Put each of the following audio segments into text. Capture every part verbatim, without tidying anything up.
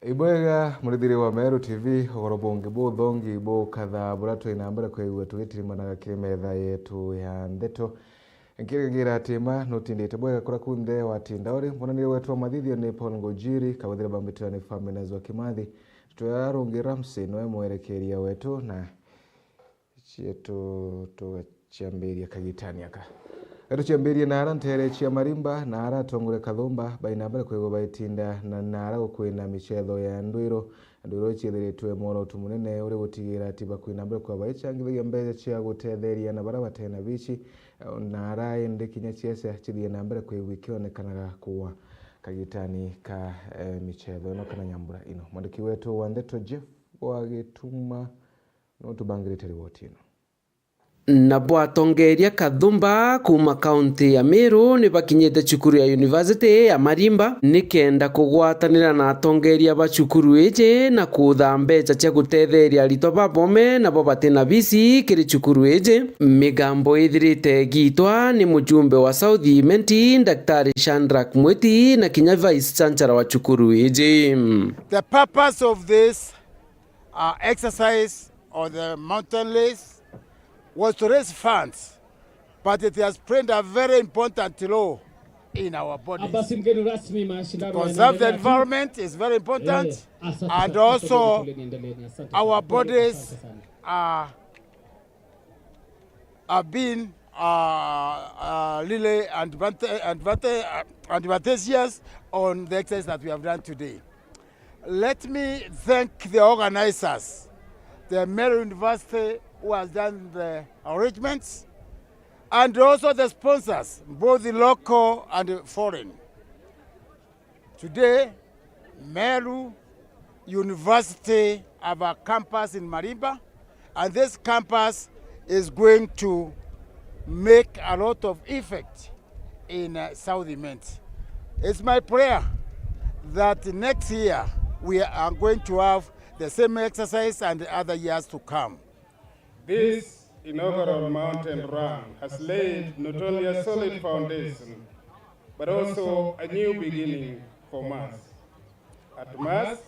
Ibwega, murithiri wa Meru T V, ugoro bungi buthongi bukatha buria twi na mbere kwigua tugitirimanaga kiri metha yetu ya ndeto. Nkirigira ati ma nutindite bwega kuria kunthe watinda uri. Mwonanire wetu wa mathithio ni Paul Ngujiri, kawethire bambitwa ni Faminas wa Kimathi. Twirarungi Ramsey niwe mwerekeria wetu na cietu tugaciambiria kagitani aka. Tuciambirie na ara ntere cia Marimba, na ara atongoria Kathumba bai na mbere kwigua baitinda na, na ara gukwina michetho ya ndwiro. Ndwiro ciithiritwe mworoto munene uri gutigira ati bakwina mbere kwa baicangithagia mbeca cia gutetheria na bara batena bici, na ara indi kinya ciaca cithie na mbere kwigua ikionekanaga kuwa kagitani ka, eh, michetho ino kana nyambura ino. Mwandiki wetu wa ndeto Jeff wa Gituma no tubangirite riboti ino. Nabo atongeria Kathumba kuuma kaunti ya Meru ni bakinyite cukuru ya University ya Marimba ni kenda kugwatanira na atongeria ba cukuru iji na kuutha mbeca cia gutetheria aritwa babome nabo bati na bisi kiri cukuru iji. Migambo ithirite igitwa ni mujumbe wa South Imenti, Daktari Shadrack Mwiti, na kinya Vice Chancellor wa cukuru iji. The purpose of this uh, exercise on the mountain race was to raise funds, but it has played a very important role in our bodies. Basi mgeni rasmi, mashindano yanaendelea tu. To conserve the environment is very important, eh, asante sana. And also, asante sana. Our bodies are have been, uh, uh, really advanta-, advanta-, uh, advantageous on the exercise that we have done today. Let me thank the organizers, the Meru University, who has done the arrangements, and also the sponsors, both local and foreign. Today, Meru University have a campus in Marimba, and this campus is going to make a lot of effect in, uh, South Imenti. It's my prayer that next year we are going to have the same exercise and the other years to come. This inaugural mountain run has laid not only a solid foundation, but also a new beginning for MUHS. At MUHS,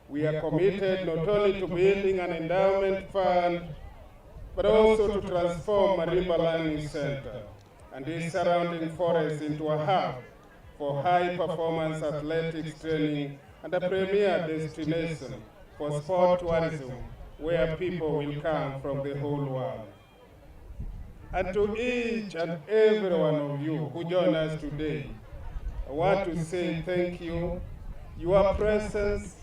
we are committed not only to building an endowment fund, but also to transform Marimba Learning Centre and its surrounding forest into a hub for high-performance athletics training and a premier destination for sport tourism where people will come from the whole world. And to each and every one of you who join us today, I want to say thank you. Your presence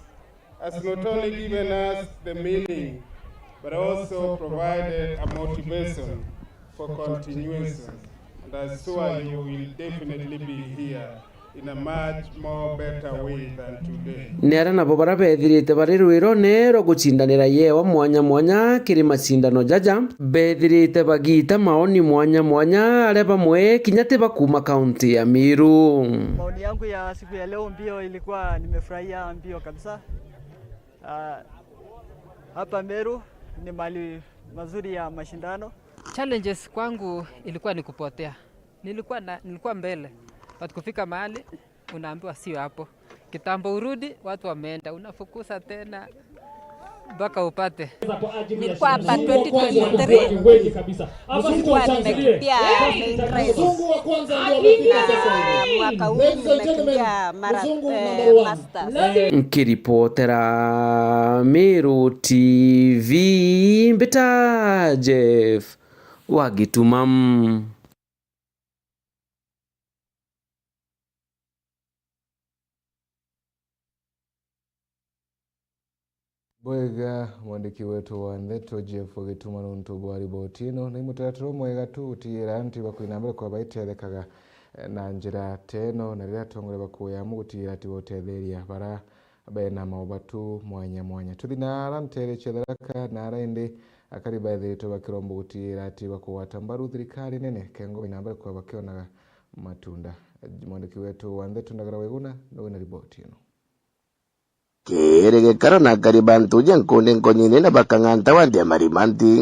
has not only given us the meaning, but also provided a motivation for continuation, and I assure you will definitely be here in a much more better way than today. Ni aria nabo baria bethirite bari rwirone rwa gucindanira yewa mwanya mwanya kiri macindano jaja, bethirite bagiita maoni mwanya mwanya, aria bamwe kinya ti ba kuuma kaunti ya Meru. Maoni yangu ya siku ya leo mbio ilikuwa, nimefurahia mbio kabisa. Ah, hapa Meru ni mahali mazuri ya mashindano. Challenges kwangu ilikuwa ni kupotea. Nilikuwa na, nilikuwa mbele. But kufika mahali unaambiwa sio hapo. Kitambo urudi, watu wameenda. Unafukuza tena mpaka upate. Nilikuwa hapa twenty twenty-three. Nilikuwa nimekimbia main race. Na mwaka huu nimekimbia mara, eh, masters. Nkiripotera Meru T V, mbita Jeff wa Gituma. Bwega, mwandiki wetu wa ndeto Jeff Gituma nuntu bwa riboti ino. Ni mutaratara umwega tu gutigira antu bakwina mbere kwa baitethekaga, eh, na njira teno, na riria atongoria bakuya amu gutigira ati bautetheria bara bena maubatu mwanya mwanya. Tuthi na ara ntere cia Tharaka na ara indi akari baithiritwe bakiromba gutigira ati bakugwata mbaru thirikari nene, kengo baina mbere kwa bakionaga matunda. Mwandiki wetu wa ndeto Ndagara Weguna niwe na riboti ino. Kiri gikaro na akari ba ntuja nkundi nkonyine na bakang'anta wa nthi ya Marimanti.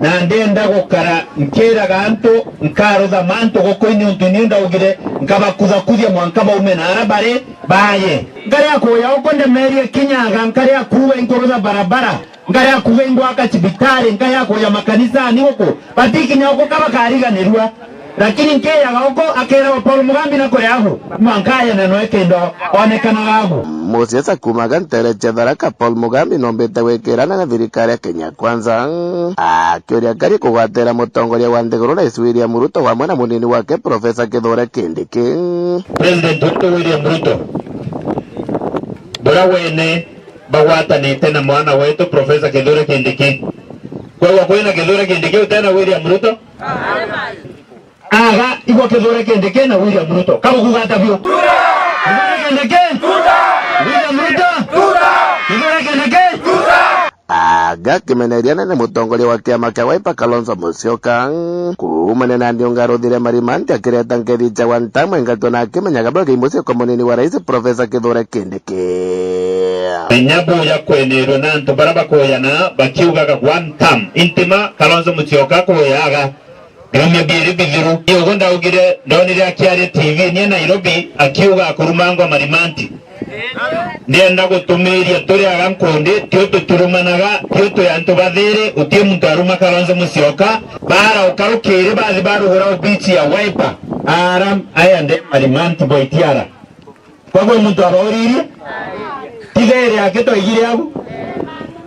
Na ndenda gukara nkiraga antu, nkaruthama antu guku niuntu ni ndaugire nkabakuthakuthia mwanka baume na ara bari baye. Nkari ya kuuya uku ndemerie kinyaga, nkari ya kuuga inkurutha barabara, nkari ya kuuga ingwaka cibitari, nkari ya kuuya makanisani guku, batikinya uku ka bakariganirua. Lakini nkiyaga uku, akiragwa Paul Mugambi na kuri agu, mwanka ayene noe kindu onekanaga agu. Musiasa kuumaga ntere cia Tharaka, Paul Mugambi noombite gwikirana na thirikari ya Kenya Kwanza, akiuria akari kugwatira mutongoria wa nthiguru Rais William Ruto wamwe na munini wake Profesa Kithure Kindiki. President wetu William Ruto, buria wene bagwatanite na mwana wetu Profesa Kithure Kindiki. Kwegwa kwina Kithure Kindiki utena William Ruto? Aga igwa Kithure Kindiki na William Ruto. Kabukuga ata biu? Kithure Kindiki? William Ruto? Kithure Kindiki? Aga kimeneria nene mutongoria wa kiama kia Wiper Kalonzo Musyoka kuumania na ndiunga ruthire Marimanti akireta nkethi cia one term engatwa na akimenyaga bwega imucio kwa munini wa rais Profesa Kithure Kindiki. Menya buya kwenerwe na antu bara bakuyana bakiugaga one term. Intima Kalonzo Musyoka kuyaga. Biumia biiri bithiru, kiugo ndaugire, ndonire akiaria T V nie Nairobi, akiuga akurumangwa Marimanti. Ndienda gutumiria turi aga nkundi, tio tuturumanaga, tio twi antu bathiri, uti muntu aruma Kalonzo Musyoka, bara ukarukiri bathi barugura obichi ya Wiper, ara aya nde Marimanti boitiara. Kwagwe muntu abauririe? Ti thiri yake twaigire agu?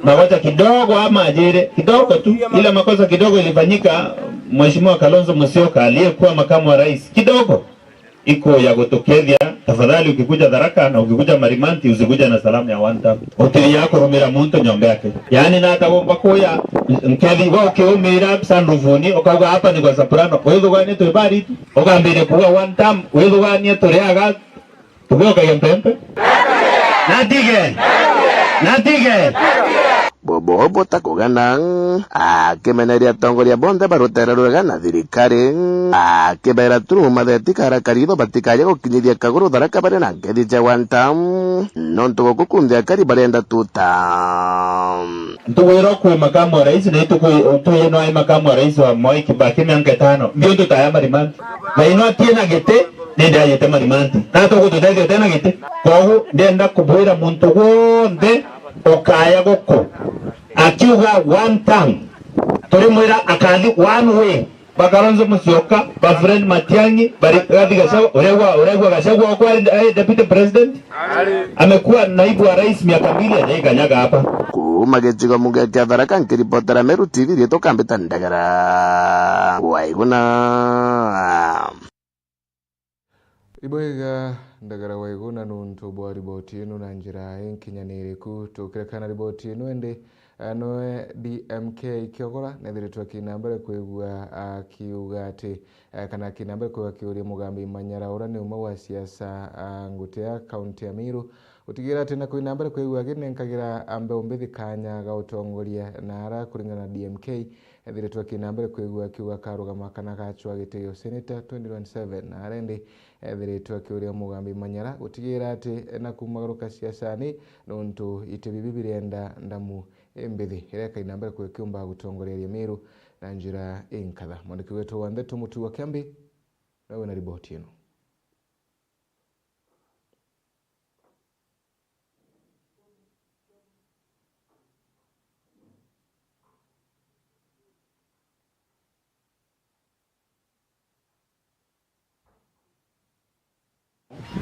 Makosa kidogo ama ajire? Kidogo tu. Ile makosa kidogo ilifanyika, Mheshimiwa Kalonzo Musyoka aliyekuwa makamu wa rais, kidogo iko ya gutukethia. Tafadhali, ukikuja Tharaka na ukikuja Marimanti, usikuja na salamu ya one term. Utiri ya kurumira muntu nyomba yake. Yaani, na atagomba kuya nkethi, we ukiumira sandufuni, ukauga, "Hapa ni kwa Soprano." Withuganie twi bari tu. Ukambire kuuga one term, withuganie turi aga, Tuge ukagia mpempe. Natige. Natige. Bobo butakugana, akimeneria atongoria bonthe ba rutere rwega na thirikari, akibera turu matheti kara karitho batikaje gukinyithia kaguru Tharaka bari na nkethi cia one term, nontu guku kunthe akari barenda two term. Ntugwira kwi makamu wa rais, na itu kwi, tuye no ai makamu wa rais wa Mwai Kibaki miaka itano. Mbio tutaya Marimanti. Na ino atie na giti, nindi ajite Marimanti. Na tugututethia tena giti. Kogu ndenda kubwira muntu gwonthe ukaya guku akiuga one term, turimwira akathi one way. Ba Kalonzo Musyoka, ba Fred Matiang'i, bari Rigathi Gachagua, uregwa, uregwa Gachagua kwa ari, ari deputy president. Amekuwa naibu wa rais miaka mbili, hajaikanyaga hapa. Kuuma gicigo mbunge kia Tharaka, nkiripotera Meru T V, riitwa Kambita Ndagara Waiguna. Ibwega Ndagara Waiguna nuntu bwa riboti ino na njira inkinyaniriku. Tukirekana riboti ino indi, eh, noe D M K Kiogora nethiritwe akina mbere kwigua akiuga ati, eh, kana akina mbere kwigua akiuria Mugambi Manyara uria ni umwe wa siasa, ah, nguti ya kaunti ya Meru, gutigira ati na kwina mbere kwigua aginenkagira mbeu mbithi kanya ga utongoria na ara kuringana na D M K, ethiritwe akina mbere kwigua akiuga akarugama kana agacwa giti gia useneta twenty twenty-seven, na ara indi ethiritwe akiuria Mugambi Manyara gutigira ati na kumagaruka siasani, nontu iti bibi birienda ndamu imbithi iria ikaina mbere kwikiumba gutongoreria Meru na njira inkatha. Mwandiki wetu wa ndeto Mutua Kiambi nawe na riboti ino.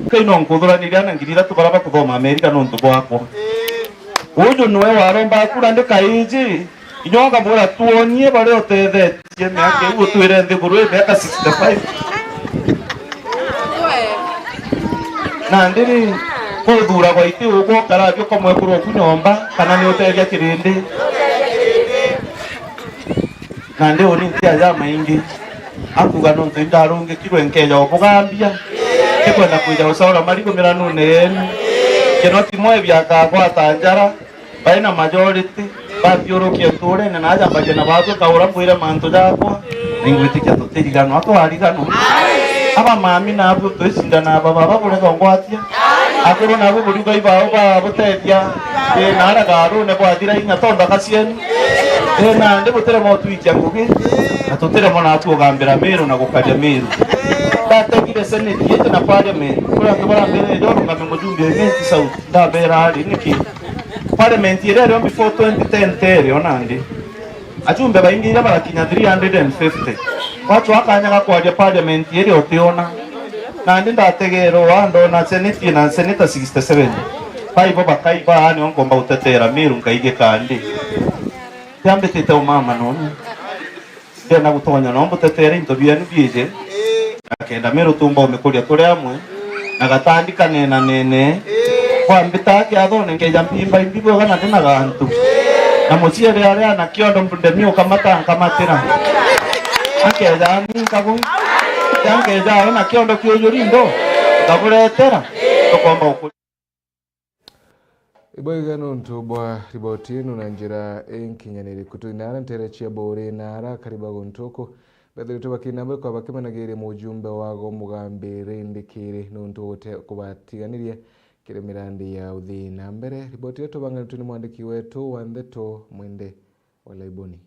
Nkai no nkuthuraniria na ngiri ithatu baria bakuthoma Amerika nontu bwakwa. Uju niwe warombaga kura ndi kaiji, inya ukamwira, "Tuonie baria utethetie miaka iu, utwire nthiguru ii miaka sixty-five." Nandi ri, kuthuragwa iti ugwe ukarabia ukamwekura uku nyomba, kana ni utethia kirindi? Nandi uni ntia ja maingi. Akuga, "Nontu indarungikirwe nkeja ubugambia, ndikwenda kwija gucaura marigu miranune yenu. Kino ti mwebi akagwata njara, bai na majority, bathiurukie nturene, na aja mbaje na batwe kaura mbwire mantu jakwa, ningwitikia tutiriganwa, twariganwa. Aba mami nabu twicindana aba baba burega ungwatia." Akuru nabu buriuga ibao babutethia, ii, na ara garune bwathira inya tondu aka cienu. Ii, nandi butirema utwikia ngugi, na tutirema naku ugambira Miru na gukaria Miru. Ndategire senate yetu na parliament, kuri antu barambira ejo urungame mujumbe wa Imenti South, ndabera ari niki? Parliament iria rio before twenty ten terio nandi. Ajumbe baingi iria barakinya three hundred and fifty. Watu akanya ga kwaria parliament iria utiona. Nandi ndategerwa ndona senate na senator sixty seven. Baibo bakaiba ani onkomba gutetera Miru nkaigika ndi. Tiambitite umama nonye. Ndenda gutonya no mbutetere into bienu biije. Na kenda Miru tumba umikuria turi amwe. Na gatandi kanenanene. Kwa mbita kiathone nkeja mpimba imbi bwega na ndina gantu. Na muciere aria na kiondo ndemi ukamata nkamatira. Akeja ani nkabu. Yankeja awe na kiondo kiujuri ndo. Ngaburetera. Tukomba ukuri. Ibwega nontu bwa riboti ino na njira inkinyaniriku. Twinara ntere cia Buuri na arakari ba guntu uku bethiritwe bakinamba kwa bakimanagiria mujumbe wago Mugambi Rindikiri nontu gute kubatiganiria kiri mirandi ya uthii na mbere. Riboti iyo tubanganitwe ni mwandiki wetu wa ndeto Mwende wa Laiboni.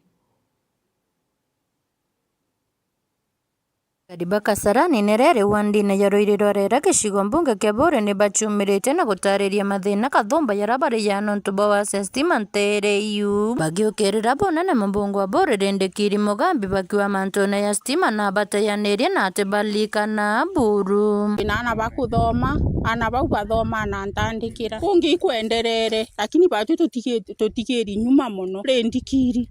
Akari ba Kasarani ni reri wandine ya Ruiri rwa Rera gicigo mbunge kia Buuri ni bachumiritie na gutariria mathina kathumba yara bari ya nontu bwa wasi stima ntere iu. Bagiukirira bunene mubunge wa Buuri Rindikiri Mugambi bakiwa mantune ya stima na bateyanirie na ati balikana buru. Na ana bakuthoma, ana bau bathoma na ntandikira. Kungi ikwenderere, lakini batwi tutigi-, tutigiri nyuma mono. Rindikiri.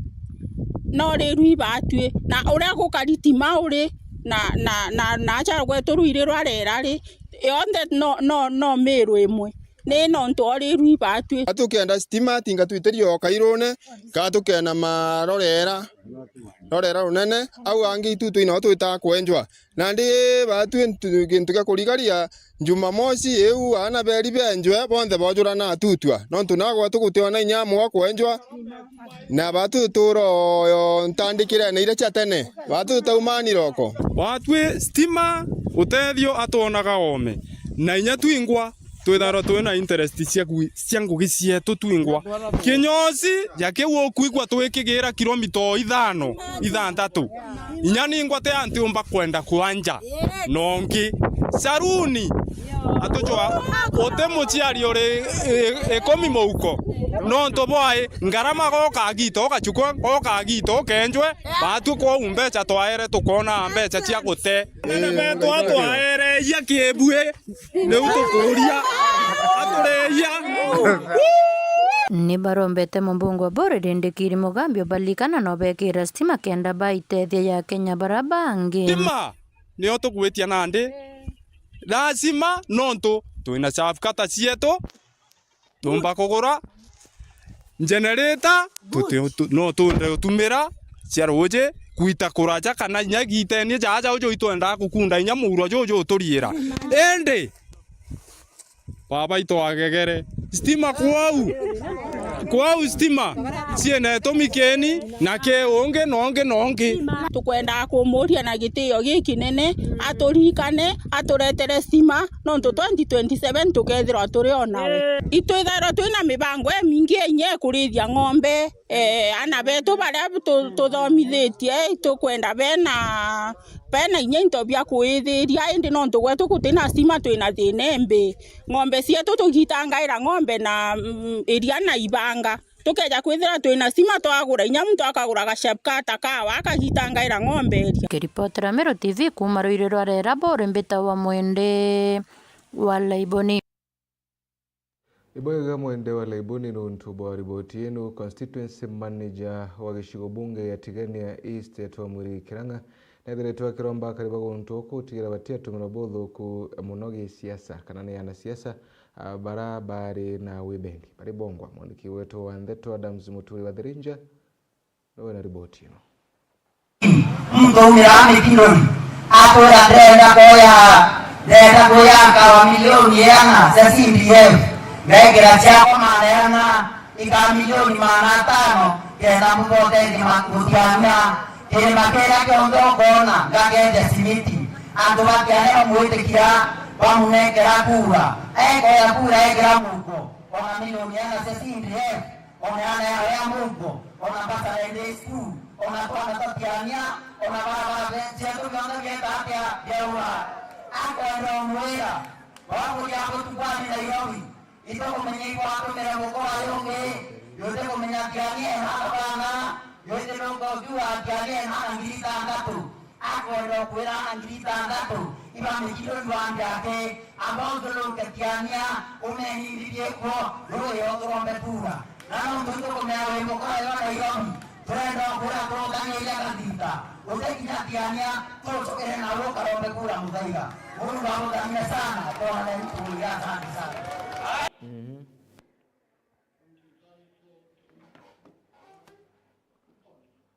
No ri rwi batwi, na uria gukari ti mauri, na, na, na, na aca gwetu Ruiri rwa Rera ri, yonthe no, no, no Miru imwe. Ni nontu o ri rwi batwi. Atukenda stima, tinga twitirio o kairune, ka tukena marorera, rorera runene, au angi itu twina o twitaga kwenjwa. Nandi batwi ntu-, gintu gia kurigaria, Jumamosi iu, aana beri benjwe, bonthe bojurana atutwa. Nontu nagwe tugutiona inya amwe wa kwenjwa, na batu tutura oyo ntandikirene iria cia tene. Batu tutaumani roko. Watwi stima, utethio atwonaga ome. Na inya twingwa, twithairwa twina interest cia ngui-, cia ngugi cietu twingwa. Kinyosi, ja kiu ukwigua twikigira kilomita o ithano, ithanthatu. Inya ningwa ti antiumba kwenda kwanja. Nongi. Saruni. Atucwa, uti muciari uri i-, ikumi muhuko. Nontu bwai, ngarama gokagita, ugacukwa, gokagita, ukenjwe, batu kwou mbeca twaere tukona mbeca cia gute. Ana betwa twaere ia kibui. Riu tukuria atureia. Ni barombete mubunge wa Buuri Rindikiri Mugambi ubalikana na ubekira stima kenda baitethia ya Kenya bara bangi. Stima nio tugwitia nandi. Lazima nontu twina shaft cutter cietu. Tumba kugura generator, tuti-, tu-, no tunde utumira cia ruuji, gwita kuraja kana inya gitenie jaja uju itwendaa gukunda inya muuro juju uturiira. Indi, baba itwagegere, stima kwou, kwou stima ciina itumi kieni, na ki ungi, na ungi, na ungi. Tukwendaa kumuuria na gitio gikinene, aturirikane, aturetere stima, nontu twenty twenty-seven tukethirwa turi o nawe. Itwithairwa twina mibango imingi inya ikurithia ng'ombe, eh, ana betu baria tu-, tuthomithitie, itukwenda bena, bena inya into bia kuithiria, indi nontu gwetu gutina stima, twina thina imbi. Ng'ombe cietu tugitangaira ng'ombe na, mm, iria na ibanga. Tukeja kwithira twina stima, twagura, inya muntu akagura gacapkata kawa, akagitangaira ng'ombe iria. Kiripotera Meru T V kuuma Ruiri rwa Rera, Buuri, mbita wa Mwende wa Laiboni. Ibwega Mwende wa Laiboni nuntu bwa riboti inu. Constituency manager wa gicigo bunge ya Tigania East, Etwa Mwiri Kirang'a, nethiritwe akiromba akari ba guntu uku gutigira batiatumirwa buthuku muno gisiasa kana ni anasiasa, ah, bara bari na wibendi bari bongwa. Mwandiki wetu wa ndeto Adams Muturi wa Thirinja niwe na riboti ino. Muntu aumira mikinoni, akwira, "Ndenda kuya, ndenda kuya nkawa milioni iana cia C D F, ngekira ciakwa maana iana, ika milioni maana atano, kenda mbote ngima gutiania kirima kiria kionthe ukoona, ngakenja simiti." Antu bakiaria bamwitikia, bamunengera kura. Ekoya kura, ekira muhuko, ona milioni iana cia C D F, ona ana yawe ya mungo, ona mbasara ya day school, ona twana twa tiania, Ona barabara be-, cietu bionthe bieta atia biaura. Akwenda umwira, wakuja gutu kwani Nairobi, itukumenya igwatumire mukora yungi, yutikumenya Kiania ena bana, yuti nunga ukiuga Kiania ena ngiri itandatu. Akwenda ukwira ana ngiri itandatu, iba mikindo jwambi ati, amba uthuluke Kiania, umeni mbibi ikwo, ruyo turombe kura. Na nontu itukumenya wi mukora yo Nairobi, turenda ukwira turuthaniria kathita, utikinya Kiania, tucukire nawe ukarombe kura muthaiga. Mungu amuthamie sana, twathani tukuria, asante sana. Mhm.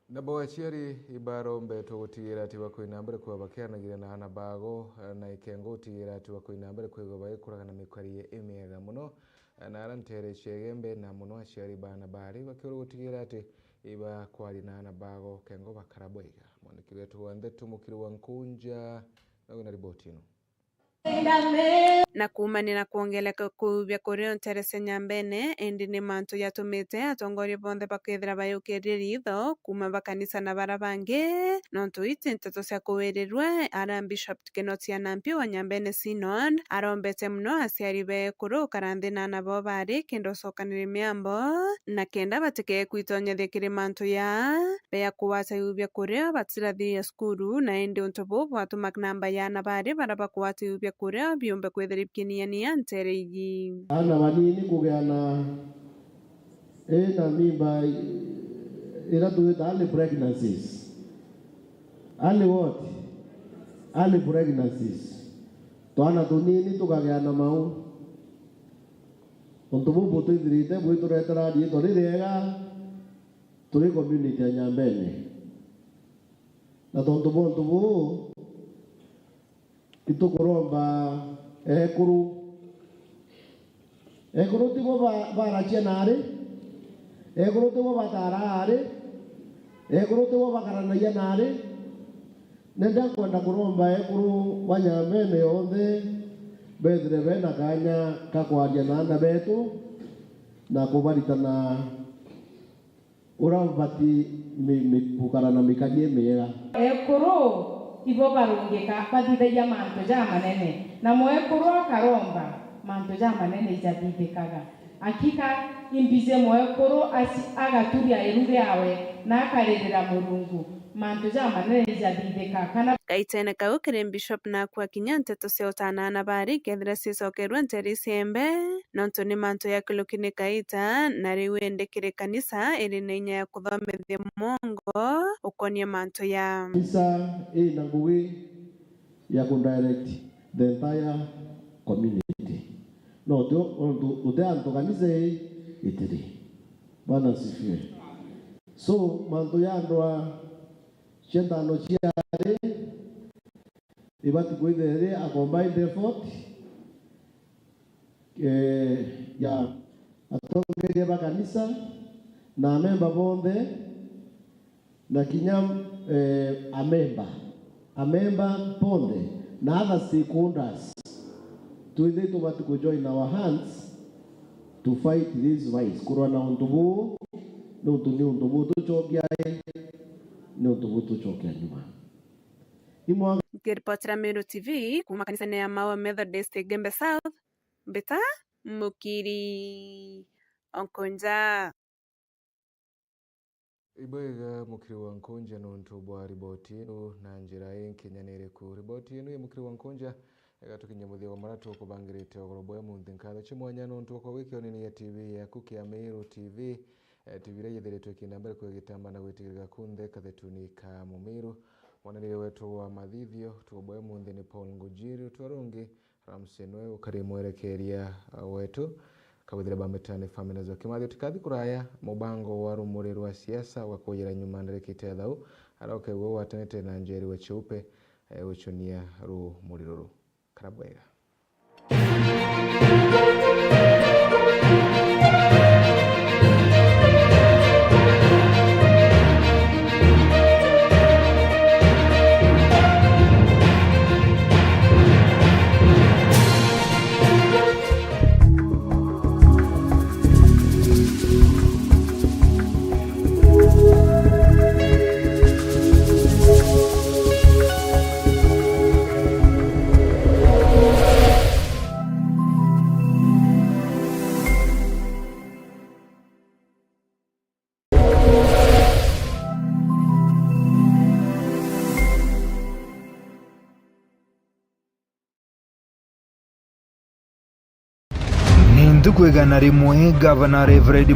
Nabo aciari ibarombetwe gutigira ati bakwina mbere kwaa bakianagira na aana bago, na ikengo gutigira ati bakwina mbere kwigwa bagikuraga na mikari imiega mono, na ara ntere cia Igembe, na mono aciari baana bari bakiurwa gutigira ati ibakwaria na aana bago kengo bakara bwega. Mwandiki wetu wa ndeto Mukiri wa Nkunja na wina riboti ino. Na kuumanira kwongereka kuu bia kuria ntere cia Nyambene, indi ni mantu jatumite atongoria bonthe bakethira bayukirie ritho kuuma ba kanisa na bara bangi, nontu iji nteto cia kuwirirua. Ara Bishop Kinoti Anampi wa Nyambene Synod arombete mono aciari ba ekuru gukara nthi na aana bao bari kenda ucokanire miambo, na kenda batikee kwitonyethia kiri mantu ya bea kugwata iu bia kuria batirathiria cukuru, na indi untu buu bwatuma namba ya aana bari bara bakugwata iu bia kuria biumbe kwithira bikiniania ntere iji. Aana banini kugia na ina mimba i-, ira twita early pregnancies. Early what? Early pregnancies. Twana tunini tukagia na mau. Untu buu butwithirite bwituretera riitwa ririega turi community ya Nyambene. Na tontu bwa untu buu, itukuromba ekuru. Ekuru tibo ba-, baracia nari, ekuru tibo bataraa ari, ekuru tibo bakaranagia nari. Nenda nkwenda kuromba ekuru ba Nyambene yonthe bethire bena kanya ka kwaria na aana betu na kubaritana uria ubati mi-, mi-, gukara na mikari imiega. Ekuru ibo barungika bathithagia mantu jamanene, na mwekuru akaromba, mantu jamanene ijathithikaga. Akika imbije mwekuru aci-, agaturia iru riawe na akaririra Murungu, mantu jamanene ijathithika. Kana gaitene kau kiri Bishop naku akinya nteto cia utanaana bari kethira cicokerua nteri ciembe. Nontu ni mantu ya kiluki ni kaita, na riu indi kiri kanisa iri na inya ya kuthomithia mwongo ukonia mantu ya. Kanisa ina ngugi ya ku direct the entire community. No ti o-, untu guti antu kanisa ii itiri. Bwana asifiwe. So, mantu ya ndwaa cia ntano ciari ibati kwithira iri a combined effort, eh, ya atongeria ba kanisa na amemba bonthe, na kinya, eh, amemba, amemba bonthe na other stakeholders, twithire tubati ku join our hands to fight this vice, kurwa na untu buu, niuntu ni untu butucokia, ni untu butucokia nyuma. Imwa- Nkiripotera Meru T V kuuma kanisene ya Maua Methodist Igembe South, Mbita Mukiri Onkonja. Ibwega Mukiri wa Nkunja nontu bwa riboti ino na njira inkinyaniriku. Riboti ino ya Mukiri wa Nkunja igatukinyia muthia wa maria tukubangirite ugoro bwa munthi. Nkatho cia mwanya nontu bwa kwigua kionini ya T V yaku kia Meru T V. Eh, T V iria yithiritwe ikiina mbere kwigitamba na gwitigirika kunthe kathetuni ka Mumiru. Mwananire wetu wa mathithio tugo bwa munthi ni Paul Ngujiri, utu arungi Ramsey nwe ukari mwerekeria, uh, wetu. Kabwithire bambetani Family Nzo Kimathi. Utikathi kuraya, mubango wa rumuri rwa siasa wa kujira nyuma ndarikite thau, aroke gwe watanite na Njeri wa Cheupe, eh, guchunia rumuri ruru. Kara bwega. Kwigana rimwe, Gavana Reverend